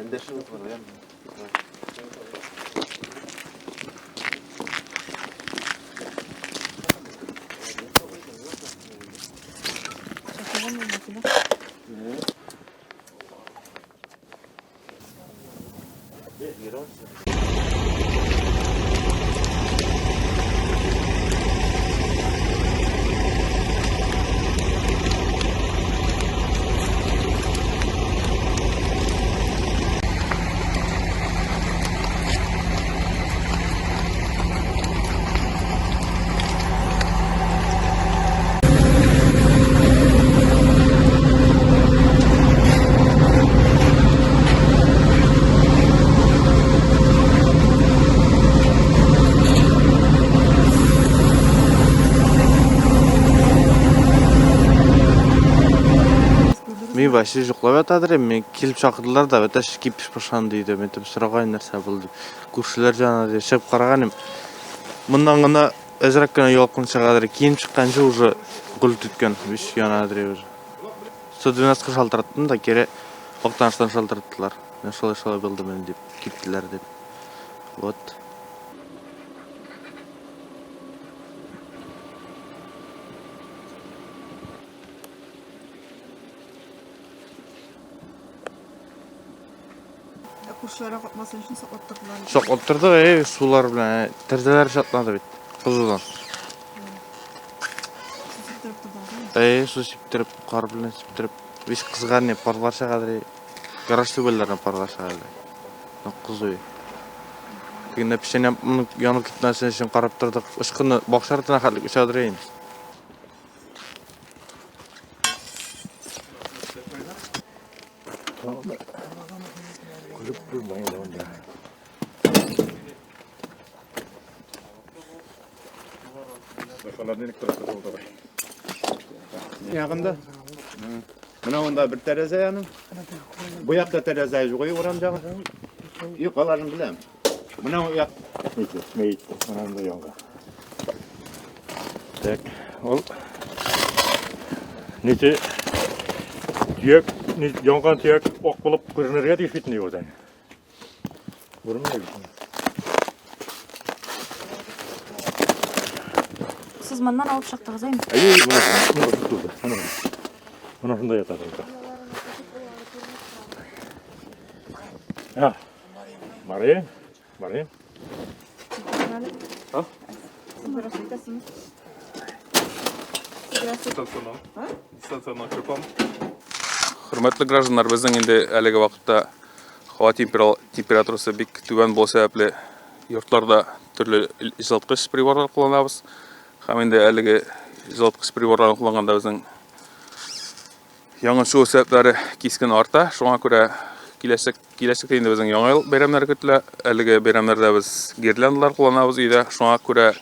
Эндәшеп утырды, Мин вообще йоклап ятадыр идем. Мин килеп чакырдылар да, бәтәш кипиш башланды өйдә. Мин әйтәм, сораган нәрсә булды дип. Күршеләр җана дип чыгып караган идем. Моннан гына әзрәк кенә ялкын чыгадыр. Киенеп чыкканчы уже гөлт иткән, весь янадыр уже. 112 шалтыраттым да, кире Актаныштан шалтыраттылар. Менә шулай шулай булды менә дип, киттеләр дип. Вот. Ә күршеләргә капмасын өчен саклап тордылар. Саклап торды, эй, сулар белән. Тәрәзәләр шатлады бит, кызудан. Су сиптереп тордылар. Эй, су сиптереп, кар белән сиптереп. Биш кызган не парлар чыгадыр. Гараж түбәләренә парлар чыгадыр. Ну, кызу. Тегендә печән янып китмәсен өчен карап тордык. Очкыны бакча артына хәтлек очадыр инде. Күреп булмый инде монда. Ягында. Менә монда бер тәрәзә яның. Бу якта тәрәзә юк, урам жагы. Юк, аларын беләм. Менә бу як. Ничек, мәет, менә монда янган. Так, ул ничә төяк, янган төяк ак булып күренергә тиеш бит инде үзен. Күренми бит. Сез моннан алып чыктыгыз, әйме? Әйе, менә менә шунда. Менә. Менә шунда ята. А. Мария, Мария. Хөрмәтле гражданнар, безнең инде әлеге вакытта һава температурасы бик түбән булу сәбәпле йортларда төрле җылыткыч приборлар кулланабыз. Һәм инде әлеге җылыткыч приборларны кулланганда безнең Янгын чыгу сәбәпләре кискен арта. Шуңа күрә киләчәк киләчәктә инде безнең Яңа ел бәйрәмнәре көтелә. Әлеге бәйрәмнәрдә без гирляндалар кулланабыз өйдә. Шуңа күрә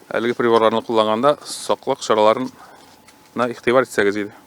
әлеге приборларны кулланганда саклык чараларына игътибар итсәгез иде.